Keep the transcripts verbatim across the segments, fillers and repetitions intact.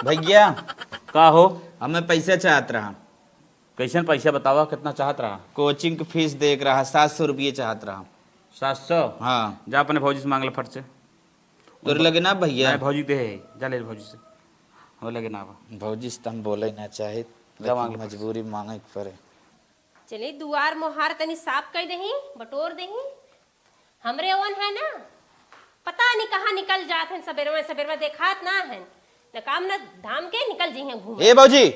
भैया, का हो? हमें पैसा चाहत रहा। कैसन पैसा बतावा, कितना चाहत रहा? कोचिंग के फीस देख रहा, सात सौ रुपये चाहत रहा। सात सौ? हाँ। जा अपने भौजी से मांग ले फट से। तोरे लगे ना भैया? नहीं, भौजी दे है, जा ले भौजी से। हमें लगे ना बा। भौजी से तो हम बोले ना चाहे, जा लेकिन मांग ले फट से। मजबूरी मांगे के पड़े। चली दुआर मोहार तनी साफ कर देही, बटोर देही। हमरे ओन है ना, पता नहीं कहाँ निकल जात हैं, सबेरवा सबेरवा देखात ना हैं, न काम न धाम के निकल जी हैं घूमे। ए भौजी,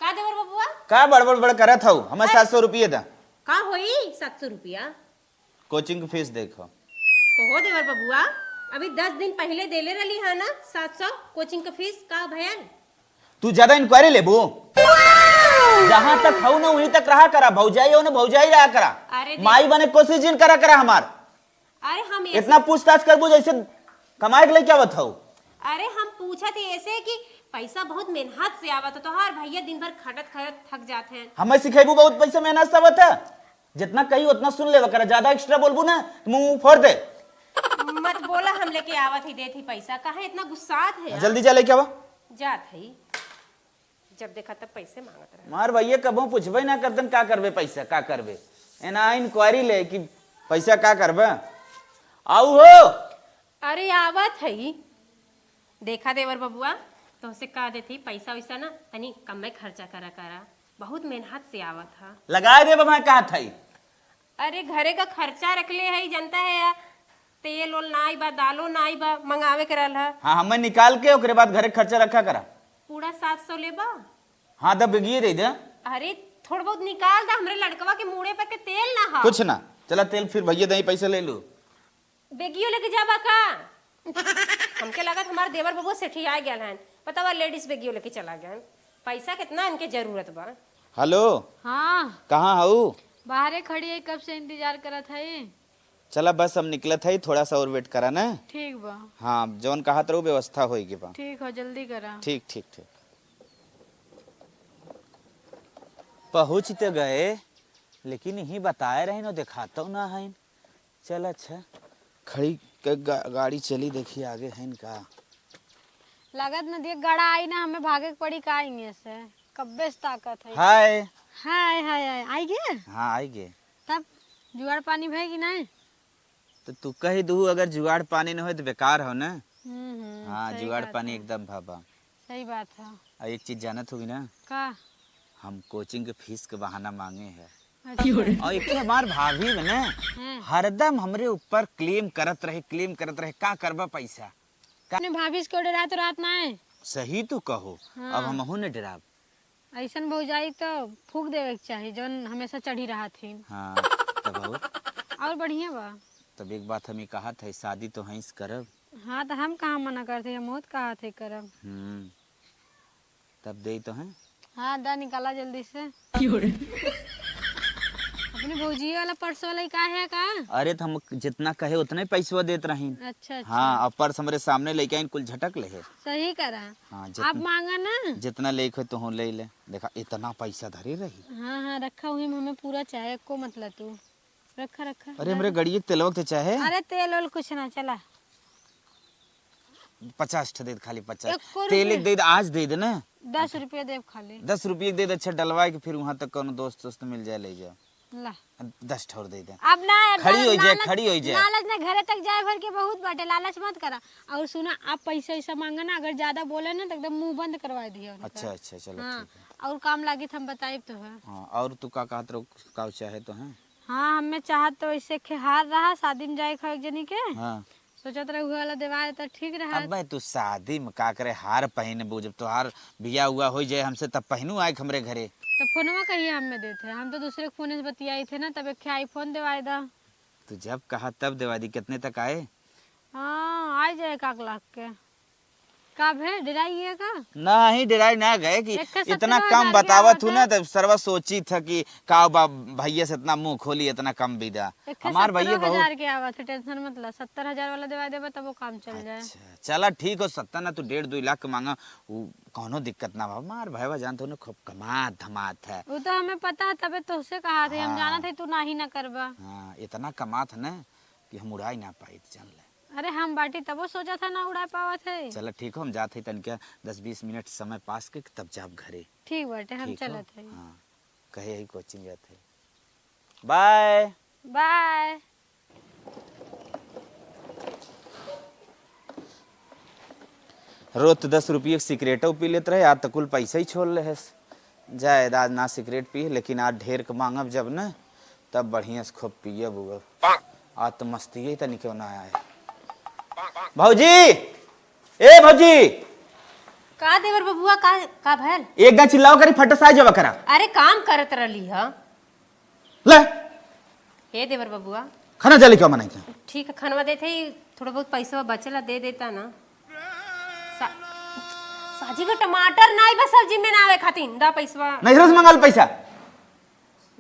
का देवर बबुआ? का बड़बड़ बड़ करत हऊ? हमें अरे, सात सौ रुपये दा। का होई सात सौ रुपया? कोचिंग के फीस देखो। कहो देवर बबुआ, अभी दस दिन पहले देले रहली है ना सात सौ कोचिंग के फीस, का भयल? तू ज्यादा इंक्वायरी लेबू? जहाँ तक हऊ ना, वहीं तक रहा करा। भौजाई हो ना, भौजाई रहा करा। अरे दे- माई बने कोशिश जिन करा करा हमार। अरे हम ऐसे इतना पूछताछ करबू जैसे कमाए के लेके आवत हऊ। अरे हम पूछत ही ऐसे कि पैसा बहुत मेहनत से आवत है, तोहार भैया दिन भर खटत खटत थक जात हैं। हमें सिखेबू बहुत पैसा मेहनत से आवत है? जितना कही उतना सुन लेवा करा, ज्यादा एक्स्ट्रा बोलबू ना तो मुंह फोड़ दे। मत बोला, हम लेके आवत ही, देत ही पैसा, काहे इतना गुस्सात है यार? जल्दी जा लेके आवा। जात है, जब देखा तब पैसे मांगत रहे। मार भैया कबो पूछबे ना करतन का करबे पैसा, का करबे। एना इंक्वायरी ले कि पैसा का करबे। आऊ हो। अरे आवत है, देखा देवर बबुआ, तोहसे कह देत ही पैसा वैसा ना तनी कम में खर्चा करा करा, बहुत मेहनत से आवत है। लगाए दे बबा, कहा था। अरे घरे का खर्चा रख ले है, जनता है यार, तेल ओल नाई बा, दालो नाई बा, मंगावे के रहल है। हाँ, हमें निकाल के ओकरे बाद घरे खर्चा रखा करा। पूरा सात सौ लेबा? हाँ, दब गिए दे दे। अरे थोड़ बहुत निकाल दा, हमरे लड़कवा के मूड़े पर के तेल ना हा। कुछ ना, चला तेल फिर भैया दही पैसा ले लू। बेगियो लेके जाबा का? हमके लागत हमार देवर बबुआ सेठिया गया है, पता बा लेडीज बेगियो लेके चला गया। पैसा कितना इनके जरूरत बा। हेलो। हाँ। कहाँ हऊ? बाहरे खड़ी है, कब से इंतजार करत है। चला बस हम निकलत है, थोड़ा सा और वेट करा ना। ठीक बा। हाँ, जौन कहा तरह व्यवस्था होई के बा। ठीक हो, जल्दी करा। ठीक ठीक ठीक। पहुँच तो गए, लेकिन यही बताए रहे न, देखातो ना है। चल अच्छा, खड़ी क-, गा-, गाड़ी चली, देखी आगे है न का। लागत न दिए गड़ा आई ना, हमें भागे के पड़ी का इनमें से। कब्बे से ताकत है। हाय। हाय, हाय, हाय। आई गे? हाँ, आई गे। तब जुगाड़ पानी भई कि नहीं? तो तू कही दू, अगर जुगाड़ पानी न होए तो बेकार हो ना। हम्म, हम्म, हाँ, सही जुगाड़ बात पानी है। एकदम भाबा। सही बात है। और एक चीज जानत होगी ना? का? हम कोचिंग के फीस के बहाना मांगे हैं। अच्छा। और एक हमार भाभी में ना, हाँ। हरदम हमरे ऊपर क्लेम करत रहे, क्लेम करत रहे, "का करबा पैसा?" का अपने भाभी से क्यों डरात रात ना है? सही तू कहो, हाँ। अब हमहू न डराब। ऐसन भौजाई तो फूक देवे के चाही, जौन हमेशा चढ़ी रहत ही। हाँ, तब और? और बढ़िया बा। तब एक बात हम ही कहत है, शादी तो हईस करब। हाँ, तो हम कहाँ मना करते हैं, हम बहुत कहत है करब। हम्म, तब दे तो हैं। हाँ, दा निकाला जल्दी से। क्यों रे? अपनी भौजी वाला पर्स वाला ही का है का? अरे, तो हम जितना कहे उतना ही पैसवा देत रहीन। अच्छा, अच्छा। हाँ, अब पर्स हमरे सामने लेके आइन, कुल झटक ले है। सही करा। हाँ, जितना, आप मांगा ना। जितना लेके हो तो हो ले ले। देखा, इतना पैसा धरे रही। हाँ, हाँ, रखा हुई में हमें पूरा चाहे, एको मत ला तू। रखा, रखा, अरे, हमरे गाड़ी के तेलवा के चाहे। अरे, तेल ओल कुछ ना, चला। पचास ठे दे दे, खाली पचास। एको तेल रुपया? एक दे दे, आज दे दे ना। दस रुपया देब खाली। दस रुपया के दे दे, अच्छा, डलवा के फिर वहाँ तक कोनो दोस्त वोस्त मिल जाए, ले जाओ। ला। दस ठौर दे दे। अब ना, अब खड़ी ना, हो जाए, लालच, खड़ी हो जाए। लालच ना, घरे तक जाए भर के बहुत बाटे, लालच मत करा। और सुना, आप पैसा वैसा मांगा ना, अगर ज्यादा बोले ना, तो एकदम मुंह बंद करवा दिया उनका। अच्छा, अच्छा, चलो, हाँ, ठीक है। और काम लागी तो हम बताइब तो है। हाँ, और तू का कहत रहो, का चाहे तो है? हाँ, हमें चाहत तो ऐसे खेहार रहा, शादी में जाए खाए एक जनी के। हाँ। सोचत रहे, उहे वाला देवाए त ठीक रहा। अबे, तू शादी में का करे, हार पहिनबू? जब तोहार बियाह हुआ हो जाए हमसे, तब पहिनू आए हमरे घरे। तो फोनवा कहिए हमें देते, हम तो दूसरे के फोन से बतियाई थे ना, तब एक iPhone देवाए दा। तू जब कहा तब देवा दी। कितने तक आए? हाँ, आ जाए एक आध लाख के। का भे, डेराई है का? नहीं, डेराई ना गए कि एक ठे इतना सत्तर कम हजार के बतावत आवत हूँ ना, है। तब सरवा सोची था कि का बा, भैया से इतना मुंह खोली, इतना कम भी दा। एक ठे हमार भैया सत्तर हजार बहुत के आवत है, tension मत ला, सत्तर हजार वाला देवा देबा, तब वो काम चल जाए। अच्छा, चला ठीक हो, सत्तर ना, तू डेढ़ दुई लाख के मांगा, वो कौनो दिक्कत ना बा। हमार भैया जानत हो ना, खूब कमात धमात है। वो तो हमें पता है, तबे तोहसे कहा थे, हम हाँ। जानत है तू नाही ना करबा। हाँ, इतना कमात है ना कि हम उड़ाई ना पाई, जान ले। अरे हम बाटी तबो सोचा था ना उड़ा पावत है। चला ठीक हो, हम जात है तनिका दस बीस मिनट समय पास के तब जाब घरे। ठीक बाटे, हम ठीक हो? चलत है। हाँ, कहे यही कोचिंग जात है। बाय। बाय। रोज तो दस रुपये के सिगरेटो पी लेत रहे, आज तो कुल पैसा ही छोड़ ले है। जाए, आज ना सिगरेट पिए, लेकिन आज ढेर के मांगब जब न, तब बढ़िया से खूब पियब उगब। आज तो मस्ती ही तनी क्यों ना आए। भौजी, ए भौजी। का देवर बबुआ, का, का भयल? एक गा चिल्लाओ करी, फट से आ जावा करा। अरे काम करत रहली ह। ले। हे देवर बबुआ। खाना जल्दी क्यों बनाई था? ठीक है, खानवा देते ही थोड़ा बहुत पैसा बचला दे देता ना। सा-, साजी के टमाटर नाई बा सब्जी में ना आवे खातिर, दा पैसवा। नहीं रोज मंगाल पैसा।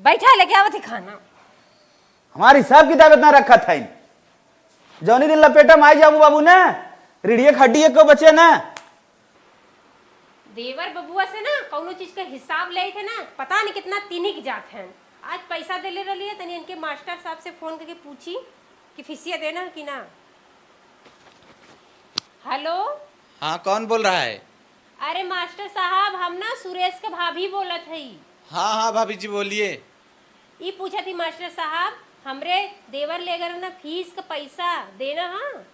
बैठा लेके आवत ही खाना। हमार हिसाब किताब इतना रखा था इन। जौनी दिन लपेटा में आई जाबू बाबू ना, रीढ़िए खड्डिए को बचे ना। देवर बबुआ से ना कौनो चीज का हिसाब ले थे ना, पता नहीं कितना तिनिक जात हैं। आज पैसा देले रहली है, तनी इनके मास्टर साहब से फोन करके पूछी कि फीसिया देना है कि ना। हेलो। हाँ, कौन बोल रहा है? अरे मास्टर साहब, हम ना सुरेश के भाभी बोलत हई। हाँ, हाँ, भाभी जी, बोलिए। ई पूछत ही मास्टर साहब, हमरे देवर ले गए ना फीस का पैसा देना, हाँ?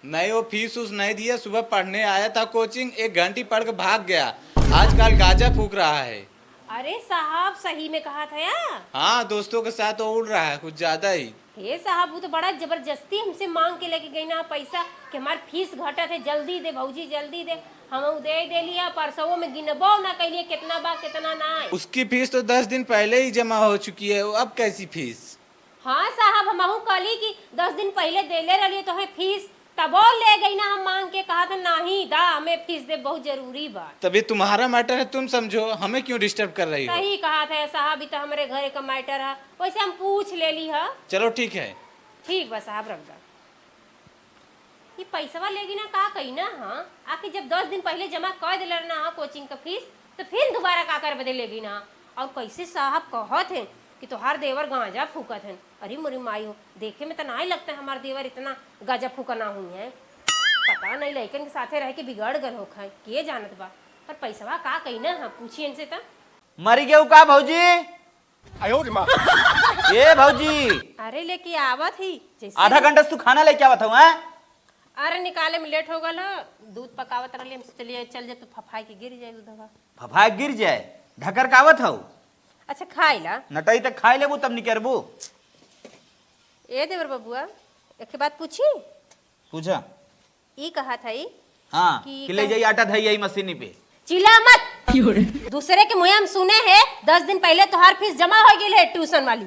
नहीं, वो फीस उस नहीं दिया। सुबह पढ़ने आया था कोचिंग, एक घंटी पढ़ के भाग गया। आजकल गांजा फूक रहा है। अरे साहब, सही में कहा था या? हाँ, दोस्तों के साथ वो उड़ रहा है, कुछ ज्यादा ही। हे साहब, वो तो बड़ा जबरदस्ती हमसे मांग के लेके गई ना पैसा कि हमार फीस घटत है, जल्दी दे भौजी, जल्दी दे। हम उ दे देली है, परसों में गिनबो ना कैलिए कितना बा, कितना ना है। उसकी फीस तो दस दिन पहले ही जमा हो चुकी है, वो अब कैसी फीस? हाँ साहब, हमहू कहली कि दस दिन पहिले देले रहली तोहे फीस, तबो ले गई ना हम मांग के, कहा था, "नहीं दा, हमें फीस दे, बहुत जरूरी बा।" तब ये तुम्हारा मैटर है, तुम समझो, हमें क्यों डिस्टर्ब कर रही हो? सही कहा था साहब, ई तो हमरे घरे का मैटर है, वैसे हम पूछ लेली ह। चलो ठीक है। ठीक बा साहब, रख दा। ई पैसवा लेगी ना, का कही ना, हाँ? आखिर जब दस दिन पहिले जमा कर देले रहना, हाँ, कोचिंग का फीस, तो फिर दोबारा का करे बदे लेगी ना? और कैसे साहब कहत हैं कि तोहार देवर गांजा फूकत हैं। अरे मोरी माई हो, देखे में तो नाहीं लगता है हमार देवर इतना गांजा फूका ना हुई है। पता नहीं लइकन के साथे रह के बिगड़ गल होखा, के जानत बा। पर पैसवा का कही ना, हाँ, पूछी इनसे तो। मरी गयो का भौजी? आयो रे माँ। ए भौजी। अरे लेके आवत ही, जैसे आधा घंटा से तू खाना लेके आवत हऊ, हैं? अरे निकाले में लेट हो गल ह, दूध पकावत रहली, हम सोचलिए चल जाए तो फफाई के गिर जाए दूधवा। फफाई के गिर जाए? ढकर के आवत हऊ? अच्छा खाई ला। नटई तक खाई लेबू तब निकरबू। ए देवर बबुआ, एक बात पूछी? पूछा। ई कहत हई हाँ, कि कि ले का जाई आटा धई आई मशीनी पे। चिल्ला मत। क्यों रे? दूसरे के मुँहे हम सुने हैं, दस दिन पहिले तोहार फीस जमा हो गइल है ट्यूशन वाली।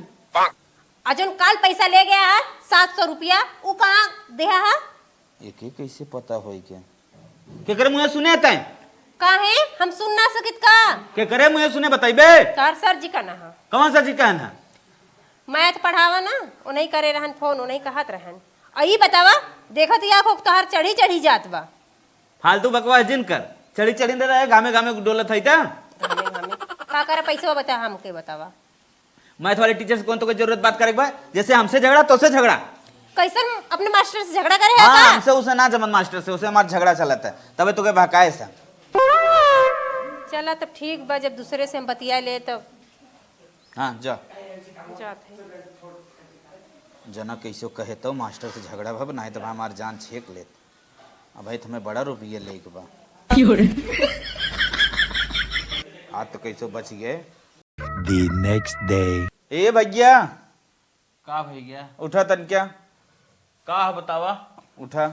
आ जौन काल पैसा ले गया है, सात सौ रुपया, उ कहाँ देहा है? एके कैसे पता होई के? केकरे मुँहे सुने तैं? काहे? हम सुन ना सकित का? केकरे मुँहे सुने बतइबे? तोहार सर जी का ना है। कौन सर जी का ना? मैथ पढ़ावा ना, उन्हीं करे रहन फोन, उन्हीं कहत रहन। आ ई बतावा, देखत या खोक तोहार चढ़ी चढ़ी जात बा। फालतू बकवास जिन कर, चढ़ी चढ़ी न रहे, घामे घामे डोलत है ता। घामे घामे। का करे पैसवा बता, हमके बतावा। मैथ वाले टीचर से कौन तोके जरूरत बात करे के बा? जैसे हमसे झगड़ा, तोसे झगड़ा। कैसन अपने मास्टर से झगड़ा करे है हाँ, का? हमसे उसे ना जमन मास्टर से, उसे हमार झगड़ा चलत है, तबे तोके बहकाए से। चला तब ठीक बा, जब दूसरे से हम बतिया ले तब। हाँ, जा। जात है। जना कैसो कहे तो मास्टर से झगड़ा भब, नाहीं तो हमार जान छेक लेत। अब भाई तुम्हें बड़ा रुपये लेके बा। क्यों रे? आज तो कैसो बच गए। The next day। ए भैया। का भैया? उठा तनक्या। का है बतावा? उठा।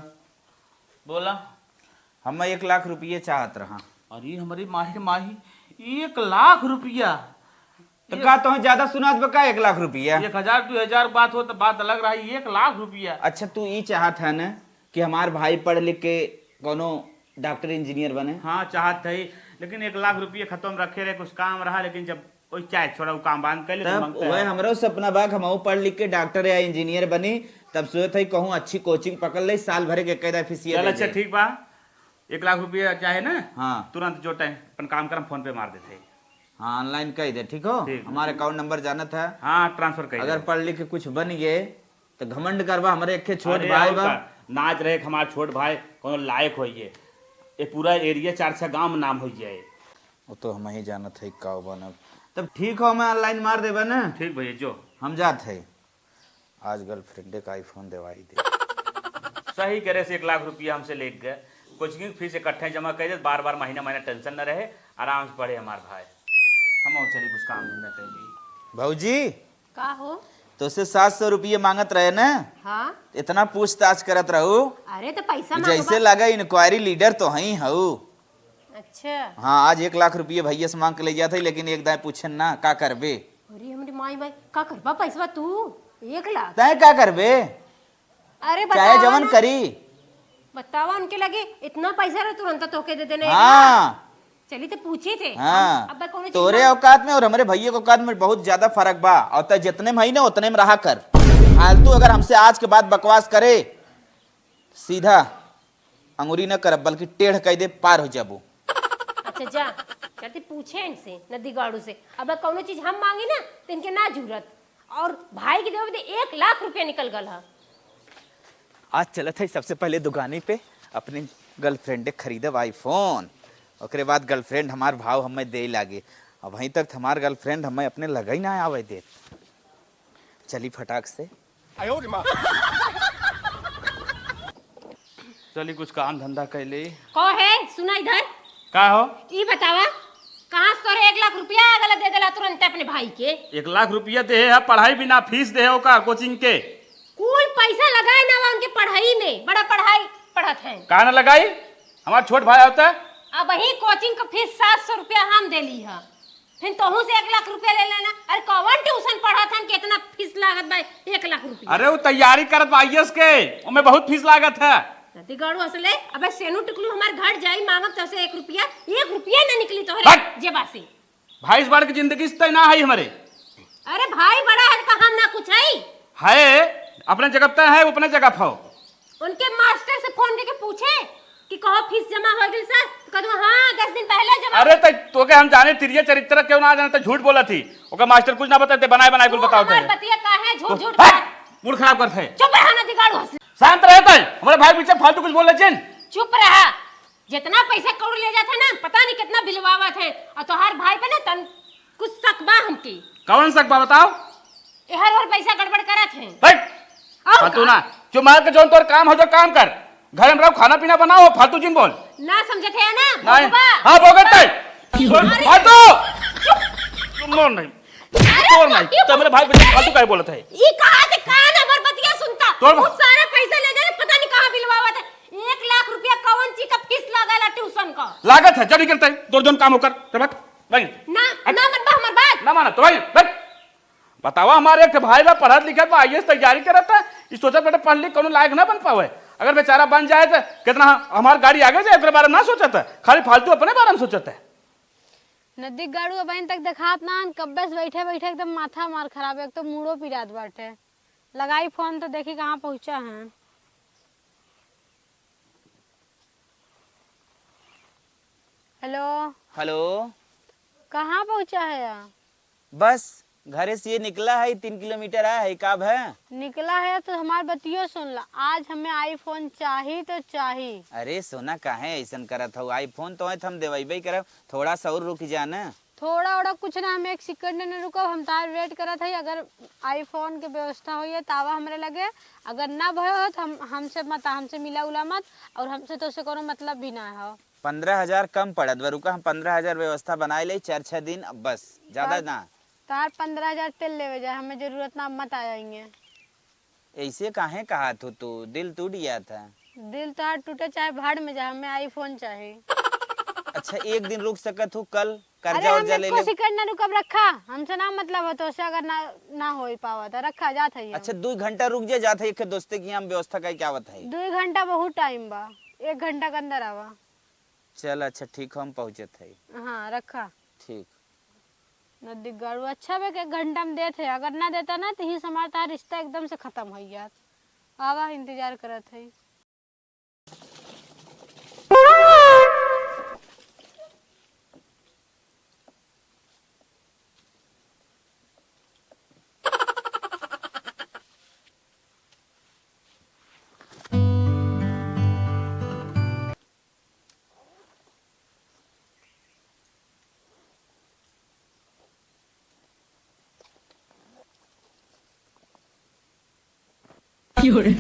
बोला। हम एक लाख रुपये चाहत रहा। अरे हमरी माही, माही, एक लाख रुपया? तो ये का तोहे ज्यादा सुनात बा का एक लाख रुपया? एक हजार, दो हजार बात हो तो बात अलग रही, एक लाख रुपया। अच्छा, तू ई चाहत है न कि हमार भाई पढ़ लिख के कौनो डॉक्टर इंजीनियर बने? हाँ, चाहत है, लेकिन एक लाख रुपया खत्म रखे रहे, कुछ काम रहा, लेकिन जब कोई चाहे छोड़ा, वो काम बांध कर ले, तो तब मांगता वह है। हमरो सपना बा कि हमहू पढ़ लिख के डॉक्टर या इंजीनियर बनी, तब सोचत है कहूँ अच्छी कोचिंग पकड़ ले, साल भरे के कैदा फीसिया चल, दे अच्छा, दे। ठीक बा, एक लाख रुपया चाहे ना, हाँ। तुरंत जो टाइम अपन काम करम, फोन पे मार देते हैं। हाँ, ऑनलाइन कह दे, ठीक हो? ठीक। हमारे अकाउंट नंबर जानत है। हाँ, ट्रांसफर कर अगर दे। पढ़ लिख के कुछ बन गए, तो घमंड करबा, हमरे एक छोट अरे, भाई और बा। का? नाच रहे कि हमार छोट भाई कोनो लायक होइए, ये पूरा एरिया चार छह गांव में नाम हो जाए। वो तो हम ही जानत है का बनब। तब ठीक हो, मैं ऑनलाइन मार देबा ना। ठीक भैया, जो। हम जात है, आज गर्लफ्रेंडे का आईफोन देवाई दे। सही करे से एक लाख रुपया हमसे ले गए। कोचिंग की फीस इकट्ठे जमा कर दे, बार बार महीना महीना टेंशन न रहे, आराम से पढ़े हमार भाई। हम और चली कुछ काम धंधा कर ली। भौजी, का हो? तोसे सात सौ रुपये मांगत रहे ना? हाँ। इतना पूछताछ करत रहू। अरे तो पैसा कि मांगबा। जैसे लगा इंक्वायरी लीडर तो हई हऊ। अच्छा। हाँ, आज एक लाख रुपये भैया से मांग के ले जात है, लेकिन एक दाएं पूछन ना, का करबे? अरे हमरे माई भाई, का करबा पैसवा तू? एक लाख? तैं का करबे? अरे चाहे बतावा जवन ना। करी। बतावा उनके लगे इतना पैसा रहे, तुरंत तोके दे देने एक लाख। हाँ। चली तो पूछी थे। हाँ। हम, अब कोनो चीज तोरे मांग- औकात में और हमरे भैया के औकात में बहुत ज्यादा फर्क बा। और तै जितने में हई ना, उतने में रहा कर। फालतू अगर हमसे आज के बाद बकवास करे, सीधा अंगुरी न करब, बल्कि टेढ़ कई दे, पार हो जाबू। अच्छा जा, चलती पूछे इनसे, नदी गाड़ू से। अब कौनो चीज हम मांगी ना, तो इनके ना जरूरत। और भाई के देवे दे एक लाख रुपया निकल गल ह। आज चलत है सबसे पहले दुकानी पे अपने गर्लफ्रेंड के खरीदब आईफोन, ओकरे बाद गर्लफ्रेंड हमार भाव हमें दे लागे। अबहीं तक हमार गर्लफ्रेंड हमें अपने लगे ही ना आवे दे। चली फटाक से। चली कुछ काम धंधा कैले। कहो है, सुना इधर। का हो? ई बतावा, कहाँ से तोरे एक लाख रुपया आ गला दे देला तुरंत अपने भाई के? एक लाख रुपया दे है, पढ़ाई बिना फीस दे है ओका कोचिंग के। कुल पैसा लगाए ना बा उनके पढ़ाई में, बड़ा पढ़ाई पढ़त है। का ना लगाई? हमार छोट भाई होता है। अबहीं कोचिंग का फीस सात सौ रुपया हम देली ह, फिर तोहू से एक लाख रुपया ले लेना। अरे कौन ट्यूशन पढ़त हन, कितना फीस लागत बा? एक लाख रुपया। अरे वो तैयारी करत बा आईएएस के, ओमे बहुत फीस लागत है। नदी गाड़ू असले, अबे सेनू टुकलू हमार घर जाई मांगब तो से एक रुपया, एक रुपया ना निकली तोहरे हट! जेबा से। भाई से बढ़ के जिंदगी से तय ना है हमरे। अरे भाई बड़ा है तो हम ना कुछ है। है, अपने जगह तय है, वो अपने जगह पाओ। उनके मास्टर से फोन करके पूछे कि कहो फीस जमा हो गई सर, तो कह दो हाँ दस दिन पहले जमा। अरे तो तोके हम जाने तिरिया चरित्र क्यों ना जाने, तो झूठ बोला थी। ओकर मास्टर कुछ ना बताते, बनाए बनाए कुल तू बताओ हमार थे। बतिया का है, झूठ तो झूठ हट, बात। मूड खराब करते हैं। चुप रहा ना दिगाड़ू हंस। शांत रहता है, हमारे भाई पीछे फालतू कुछ बोल रहे चिन। चुप रहा। जितना पैसा कौड़ी ले जात है ना, पता नहीं कितना बिलवावत है। और तोहार भाई पे ना तन कुछ शक बा हमके। कौन शक बा बताओ? एहर ओहर पैसा गड़बड़ करत है। हट! और फालतू का? ना, जो मार के जौन तोर काम हो जो काम कर। घर में रहो, खाना पीना बनाओ, फालतू जिन बोल। ना समझत है ना, नहीं। भोगबा। हाँ, भोगत है। अरे! फालतू! चुप! तुम बोल नहीं। अरे, तोर नहीं, ये तो मेरे भाई बच्चे फालतू काहे बोलत है? ई कहा थे कान हमर बतिया सुनता। तोर वो सारा पैसा ले जाने, पता नहीं कहाँ बिलवावत है। एक लाख रुपया कौन चीज का फीस लागेला ट्यूशन का? लागत है, जब निकलता है, तोर जौन काम होकर, चल बैठ, बैठ। ना, हट। ना मनबा हमर बात। ना माना, तो भाई, बैठ। बतावा, हमारे एक ठे भाई बा, पढ़त लिखत बा, आईएएस तैयारी करत है, ई सोचत बेटा पढ़ लिख कौनो लायक ना बन पावे। अगर बेचारा बन जाए तो कितना हमार गाड़ी आगे जाए, ओकरे बारे में ना सोचत है, खाली फालतू अपने बारे में सोचत है। नदी गाड़ू अबहिन तक देखात ना हन, कब्बे से बैठे बैठे एकदम माथा हमार खराब है, एक तो मूड़ो पिरात बाटे। लगाई फोन तो देखी कहाँ पहुँचा है। हेलो। हेलो। कहाँ पहुँचा है या? बस घरे से ये निकला है, तीन किलोमीटर आया है, का भय? निकला है तो हमार बतियो सुन ला, आज हमें आईफोन चाही तो चाही। अरे सोना, काहे ऐसन करत हऊ? आईफोन तो है, हम देवाइबे करब, थोड़ा सा और रुक जा ना। थोड़ा ओड़ा कुछ ना, हम एक सेकंड न रुकब, हम तार वेट करत हई। अगर आईफोन के व्यवस्था होई है तो आवा हमरे लगे, अगर ना भयो हो तो हम, हमसे मत, हमसे मिला उला मत, और हमसे तो से कोनो मतलब भी ना हो। पन्द्रह हजार कम पड़त बा, रुका हम पन्द्रह हजार व्यवस्था बनाए ले चार छह दिन, अब बस, ज्यादा तार, ना। तार पन्द्रह हजार तेल लेवे जाए, हमें जरूरत ना, मत आ जाएंगे। ऐसे काहे कहा थू तू? दिल टूट गया था। दिल तोहार टूटे चाहे भाड़ में जा, हमें आईफोन चाही। अच्छा, एक दिन रुक सकत हूँ, कल कर्जा अरे, हम वर्जा ले एको ले। सेकंड ना रुकब, रखा, हमसे ना मतलब हो तो से अगर ना, ना हो पावा तो रखा, जात है हम। अच्छा, दो घंटा रुक जा, जात है एक दोस्ते की हम व्यवस्था करके आवत है। दो घंटा बहुत टाइम बा, एक घंटा के अंदर आवा। चल, अच्छा, ठीक, हम पहुँचत है। हाँ, रखा। ठीक। नदी गाड़ू, अच्छा बे, एक घंटा में देत है, अगर ना देता ना, तो ही हमार तार रिश्ता एकदम से खत्म हो जात। आवा, इंतजार करत है। 有人。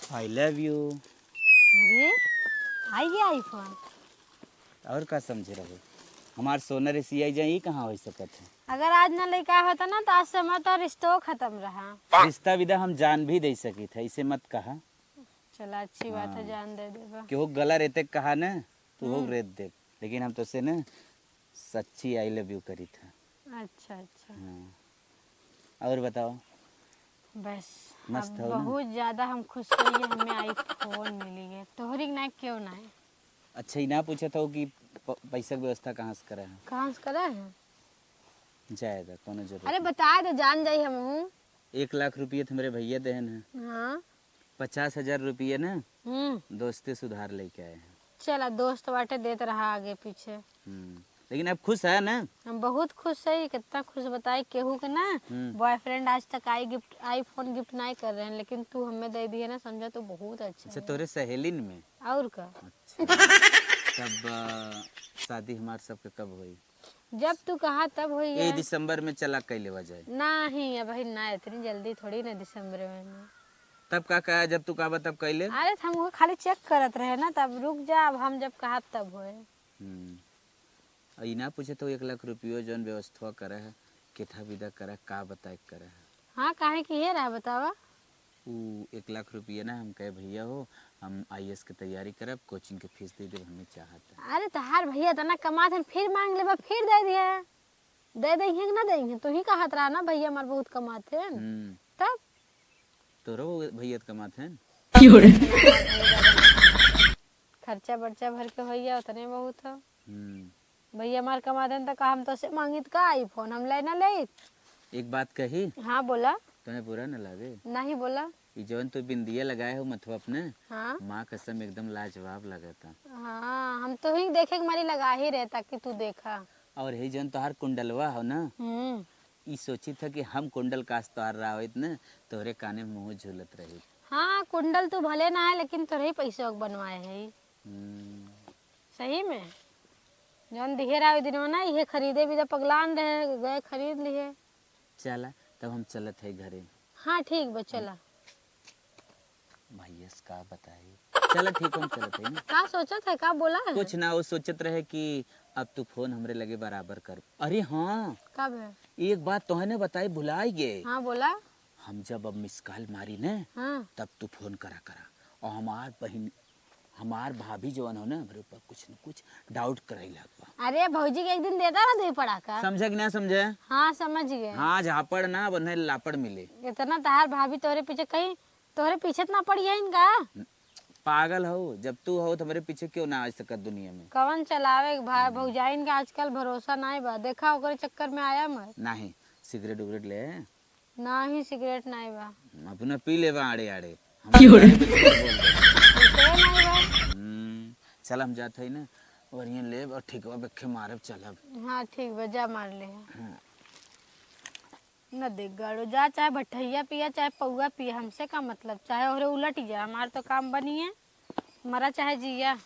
I love you। अरे, आई गया iPhone। और का समझे रहो, हमार सोनर सियाई जाए, ई कहाँ हो सकत है? अगर आज ना लइका होता ना, तो आज से हमार तो रिश्तो खत्म रहा। रिश्ता विदा हम जान भी दे सकी था, इसे मत कहा। चला, अच्छी बात है, हाँ। जान दे देबा। केहू गला रेते कहा ना, तो हो हम्म। रेत दे, लेकिन हम तो से ना सच्ची I love you करी था। अच्छा, अच्छा। हाँ। और बताओ? बस, मस्त अब हो ना? बहुत ज्यादा हम खुश होइए, हमें iPhone मिली है। तोहरी के ना क्यों ना है? अच्छा, ई ना पूछत हो कि प-, पैसा के व्यवस्था कहाँ से करा है? कहाँ से करा है? जाएगा, कोनो जरूरत अरे नहीं। बता दे, जान जाई हमहू। एक लाख रुपये तो हमरे भैया देहन है। हाँ। पचास हजार रुपये ना हम्म। दोस्ते से उधार लेके आए हैं। चला, दोस्त बाटे, देत रहा आगे पीछे। हम्म। लेकिन अब खुश है ना? हम बहुत खुश है। कितना खुश बताए, केहू के ना हम्म। Boyfriend आज तक आई gift, iPhone gift नहीं कर रहे हैं, लेकिन तू हमें दे दिए ना, समझा, तो बहुत अच्छा अच्छा, है। तोरे सहेलिन में? और का? अच्छा। तब, अ, शादी हमार सबके कब होई? जब तू कहा तब होई ए यार। दिसंबर में चला कई लेवा जाए। नहीं, अबही ना, इतनी जल्दी थोड़ी ना दिसंबर में ना। तब का कहा, जब तू कहबा तब कई ले? अरे, तो हम वो खाली check करत रहे ना, तब रुक जा, अब हम जब कहब तब होए। हम्म। आ, ई ना पूछे तो एक लाख रुपयो जौन व्यवस्था करे है, केथा विदा करे, का बताए के करे है? हाँ, काहे कि हे रहा, बतावा। ऊ एक लाख रुपया ना, हम कहे, "भैया हो, हम IAS के तैयारी करब, coaching के फीस दे देब, हमें चाहत है।" अरे, तहार भैया इतना कमात हन, फिर मांग लेबा, फिर दे दिया। दे देइहें कि ना देइहें? तू ही कहत रहा ना, "भैया हमार बहुत कमात हन।" हम्म। तब? तोरो भैया त कमात हन। खर्चा बर्चा भर के होइया, उतने बहुत हो। हम्म। भैया हमार कमा देन त का हम तोसे मांगित का iPhone? हम ले ना लेइत। एक बात कही? हाँ, बोला। तोहे बुरा न लागे? नहीं, बोला। ई जौन तू बिंदिया लगाए हो मथवा अपने, हाँ। माँ कसम एकदम लाजवाब लगता। हाँ, हम तो ही देखे के मारी लगा ही रहे ताकि तू देखा। और ही जौन तोहार कुंडलवा हो ना, हम्म। ई सोचित ह कि हम कुंडल काश तोहार रहा होइत न, तोहरे काने में मुँह झूलत रही। हाँ, कुंडल तू भले ना है, लेकिन तोहरे ही पैसा के बनवाए है। हम्म। सही में। जौन दिहे रहा ओइ दिनवा ना, इहे खरीदे भी तो पगलान रहे, गए खरीद लिहे। चला, तब हम चलत है घरे। हाँ, ठीक बा, चला। भैया से का बताई? चला, ठीक, हम चलत है ना। का सोचत है, का बोला है? कुछ ना, वो सोचत रहे कि अब तू फोन हमरे लगे बराबर कर। अरे हाँ, का भे? एक बात तोहने बताई, भुलाई गे। हाँ, बोला। हम जब अब miss call मारी ने, हाँ। तब तू फोन करा करा। और हमार बहिन, हमार भाभी जवन हो ना, हमरे ऊपर कुछ न कुछ doubt करे लगबा। अरे, भौजी के एक दिन देता ना दुई पड़ाका। समझे कि ना समझे? हाँ, समझ गए। हाँ, झापड़ ना, बन्हे लापड़ मिले। इतना तहार भाभी तोहरे पीछे कहीं, तोहरे पीछे त ना पड़ी है इनका? पागल हो, जब तू हो तो हमरे पीछे क्यों ना आ सकत दुनिया में? कवन चलावे के भाई, हम्म। भौजाइन का आजकल भरोसा नाई बा। देखा, ओकरे चक्कर में आया मत। नहीं, सिगरेट उगरेट ले। नाही, सिगरेट नाही बा। अपना पी लेबा आड़े आड़े। क्यों रे? हमरे बारे में झूठ बोल दे। ऐसे नाही बा। हम्म, चल हम जात हई ना, ओरियन लेब और ठीक बा, बेखे मारब, चलब। हाँ, ठीक बा, जा मार ले। हाँ। न देख गाड़ो, जा चाहे भट्ठैया पिया, चाहे पौआ पिया, हमसे का मतलब, चाहे ओरे उलट जा, हमार तो काम बनिए। मरा चाहे जिया।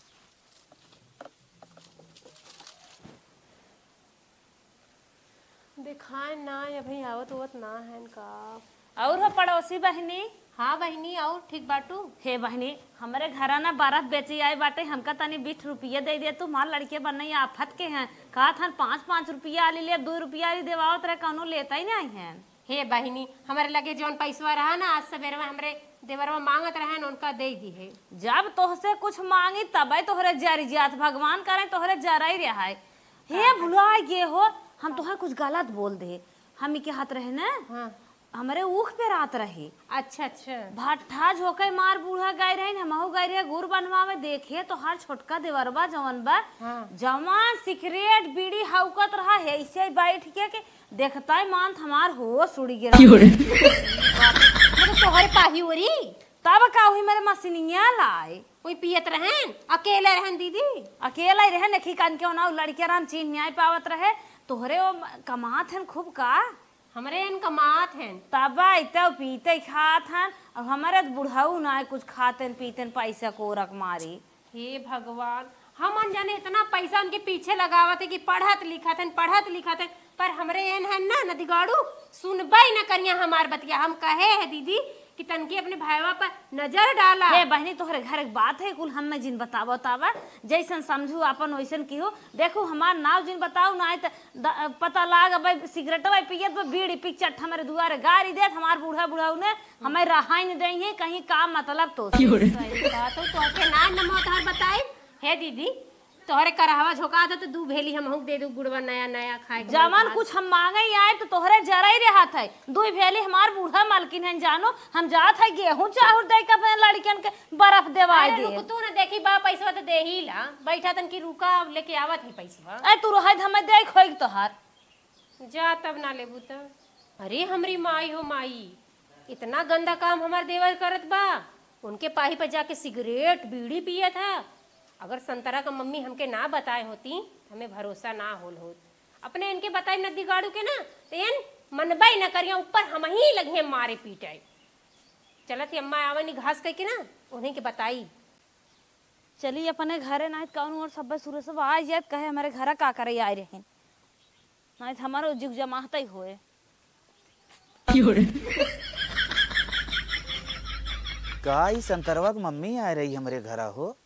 देखाए ना, अभी आवत उवत ना है इनका। और हो पड़ोसी बहिनी? हाँ बहिनी, और ठीक बाटू? हे बहिनी, हमरे घरा ना बर्फ बेची आए बाटे, हमका तनी बीस रुपया दे दे तू, हमार लड़के बनई आफत के हैं, कहत हन पाँच पाँच रुपया आली ले, दो रुपया आली देवावत रहे, कौनो लेता ही नहीं है। हे बहिनी, हमरे लगे जौन पैसवा रहा ना, आज सबेरवा हमरे देवरवा मांगत रहन, उनका दे दी है। जब तोहसे कुछ मांगी, तबे तोहरे जरी जात, भगवान करे तोहरे जराई रहाय। हे, भुलाए गे हो, हम तोहरे कुछ गलत बोल दे। हम ई के हाथ रहे ना, हाँ। हमरे ऊख पे रात रहे। अच्छा, अच्छा। भट्ठा झोंके मार बूढ़ा गए रहे, हमहू गए रहे गुड़ बनवावे, देखे तोहार छोटका देवरवा जवन बा, हाँ। जवान सिगरेट बीड़ी हौकत रहा, ऐसे बैठ के, के देखता ही मान हमार होश उड़ गया। क्यों रे? मतलब तोहरे पाही ओरी? तब का हुई, मेरे मशीनिया लाए। कोई पियत रहन? अकेले रहन दीदी? अकेला ही रहन, एक ही कान के ओना लड़के रहन, चीन न्याय पावत रहे। तोहरे वो म-, कमात हन खूब का? हमरे हन कमात हन। तब आइते पीते खात हन, अब हमारे तो बुढ़ऊ ना कुछ खाते न पीते न, पैसा कोरक मारी। हे भगवान, हम अनजाने इतना पैसा उनके पीछे लगावत है कि पढ़त लिखत हन, पढ़त लिखत हन, पर हमरे एन हन ना नदिगाड़ू, सुनबे न करिया हमार बतिया। हम कहे है दीदी कि तनकी अपने भाईवा पर नजर डाला। हे बहिनी, तोहरे घर के बात है, कुल हमें जिन बतावा उतावा, जैसन समझू आपन वैसन किहो। देखू, हमार नाव जिन बताऊ ना, त द-, पता लाग, अब सिगरेटवा पियत बा, बीड़ी पिक चट हमरे दुआरे गारी देत, हमार बूढ़ा बुढ़ऊ ने हमें रहाई न देई है, कहीं का मतलब तो से। क्यों रे? सही बात हो, तोहके ना नमो तोहर बताई। हे दीदी, तोहरे करहवा झोंका दे तो दू भेली हमहू के दे दू गुड़वा नया नया खाए के मन जवन कहत। कुछ हम मांगे ही आए तो तोहरे जरा ही रहत है। दू भेली हमार बूढ़ा मालकिन है जानो, हम जात है गेहूं चाउर दे के अपने लड़कियन के बर्फ देवाए अरे दे। रुक तू ना, देखी बा पैसवा तो दे ही ला, बैठा तन की रुका, लेके आवत ही पैसवा। ए तू रहे, हमें दे खोई तोहार। जा तब ना लेबू त। अरे हमरी माई हो माई, इतना गंदा काम हमार देवर करत बा। उनके पाही पर जाके सिगरेट, बीड़ी पियत ह। अगर संतरा का मम्मी हमके ना बताए होती, त हमें भरोसा ना होल होत। अपने इनके बताई नदिगाड़ू के ना, त एन मनबई ना करिया, ऊपर हमही लगिहे मारे पीटे। चलत ही अम्मा आवनी घास कइके ना, उन्हीं के बताई। चली अपने घरे, नाहीं त कौन और सब सुरे सब आ जात, कहे हमरे घरा का करे आए रहिन। नाहीं त हमारो जुग जमाहत ही होए। का ई संतरवा के मम्मी आए रही हमरे घरा हो?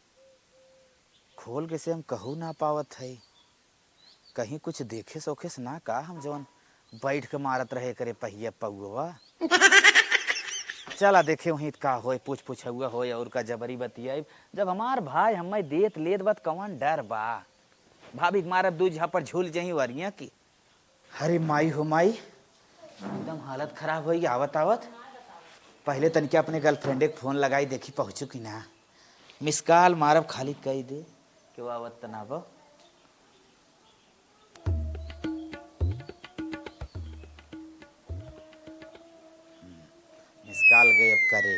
खोल के से हम कहू ना पावत है। कहीं कुछ देखे सोखेस ना का हम जवन बैठ के मारत रहे करे पहिया पौवा? चला देखे वहीं का होए, पूछ पुछौआ होए और का जबरी बतियाई। जब हमार भाई हमें देत लेत बा त कौन डर बा? भाभी के मारब दू झापड़ झूल जही वरिया की। अरे माई हो माई, एकदम हालत खराब होई आवत आवत। पहले तनिके अपने गर्लफ्रेंड के फोन लगाई देखी पहुँचू कि ना। मिस कॉल मारब खाली कई दे, केहू आवत त ना बा। मिस कॉल गए अब करे।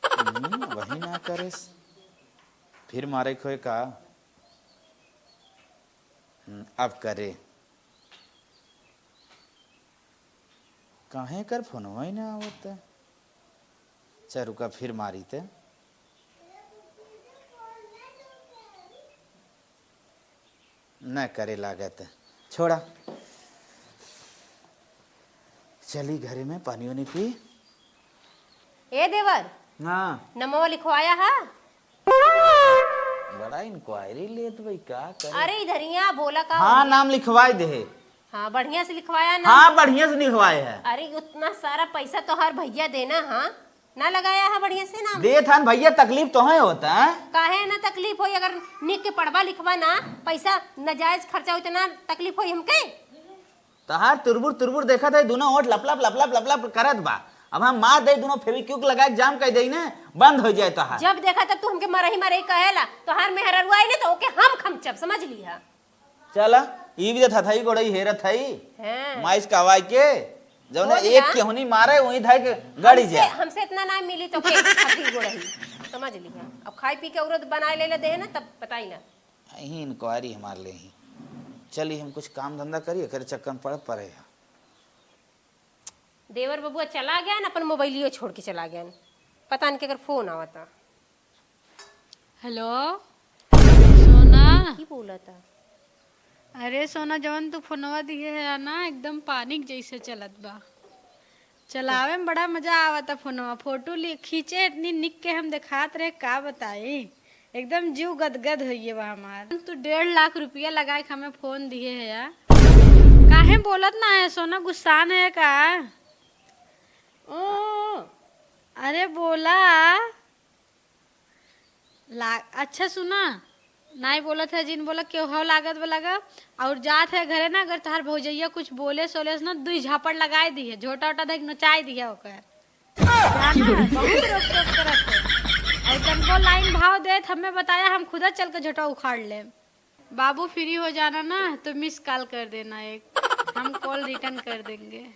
हम्म, वही ना करेस। फिर मारे खोए का? हम्म, अब करे। काहे कर फोनवा ही ना आवत? चल रुका, फिर मारी ते। न करे लागत। छोड़ा। चली घरे में पानी उनी पी। ए देवर, हाँ। नमवा लिखवाया हा? बड़ा इंक्वायरी लेत भाई, का करे? अरे इधरिया बोला का हाँ, हो? नाम लिखवाए दे। हाँ, बढ़िया से लिखवाया ना? हाँ, बढ़िया से लिखवाए है। अरे उतना सारा पैसा तोहार भैया देना, हाँ? ना लगाया है बढ़िया से ना। देत हन भैया, तकलीफ तोहे होत है। काहे ना तकलीफ होई, अगर निक के पढ़बा लिखबा ना, पैसा नाजायज खर्चा होई त ना तकलीफ होई हमके? तहार तुरबुर तुरबुर देखत है, दुनो ओठ लपलप लपलप लपलप करत बा। अब हम मार दे दुनो फेविक्विक लगा के जाम कर दे ने, बंद हो जाए तहार। जब देखा तब तू हमके मरही मरही कहेला, तोहार मेहररुआ आई ना तो ओके हम खमचब, समझ लिहा। चला, ई भी तो थथई गोड़ई हेरत हई। हाँ। माइस कवाई के, जौने बोल एक ना। केहुनी मारे, वहीं धाई के गड़ी हमसे, जा। हमसे इतना ना मिली तो के थथई गोड़ई। समझ लिहा। अब खाई पी के औरत बनाए ले ले दे ना, तब बताई ना। यही इंक्वायरी हमार ले ही। चली, हम कुछ काम धंधा करी, एकर चक्कर में पड़ पड़े है। देवर बबुआ चला गया न, अपन मोबाइलियो छोड़ के चला गया न। पता नहीं केकर फोन आवता। हेलो, सोना। की बोलता? अरे सोना, जवन तू फोनवा दिहे है ना, एकदम पानी के जैसे चलत बा। चलावे में बड़ा मजा आवता फोनवा। फोटो लि-, खींचे इतनी निक के हम देखात रहे, का बताई। एकदम जीव गदगद होइए बा हमार। तू डेढ़ लाख रुपया लगाए के हमें फोन दिहे है यार। काहे बोलत ना है सोना, गुस्सान है का? ओ, अरे बोला। ला-, अच्छा सुना, नाई बोलत है जिन बोला, केहू हव लागत बा लगा, और जात है घरे ना, अगर तोहार भौजैया कुछ बोले सोले से ना, दुई झापड़ लगाए दिहे, झोटा ओटा देख नचाए दिहे ओकर। जाना, बहुत रोक टोक करत है। और तनको लाइन भाव देत, हमें बताया, हम खुदा चल के झोटा उखाड़ लेम। बाबू फ्री हो जाना ना, तो मिस कॉल कर देना एक, हम कॉल रिटर्न कर देंगे।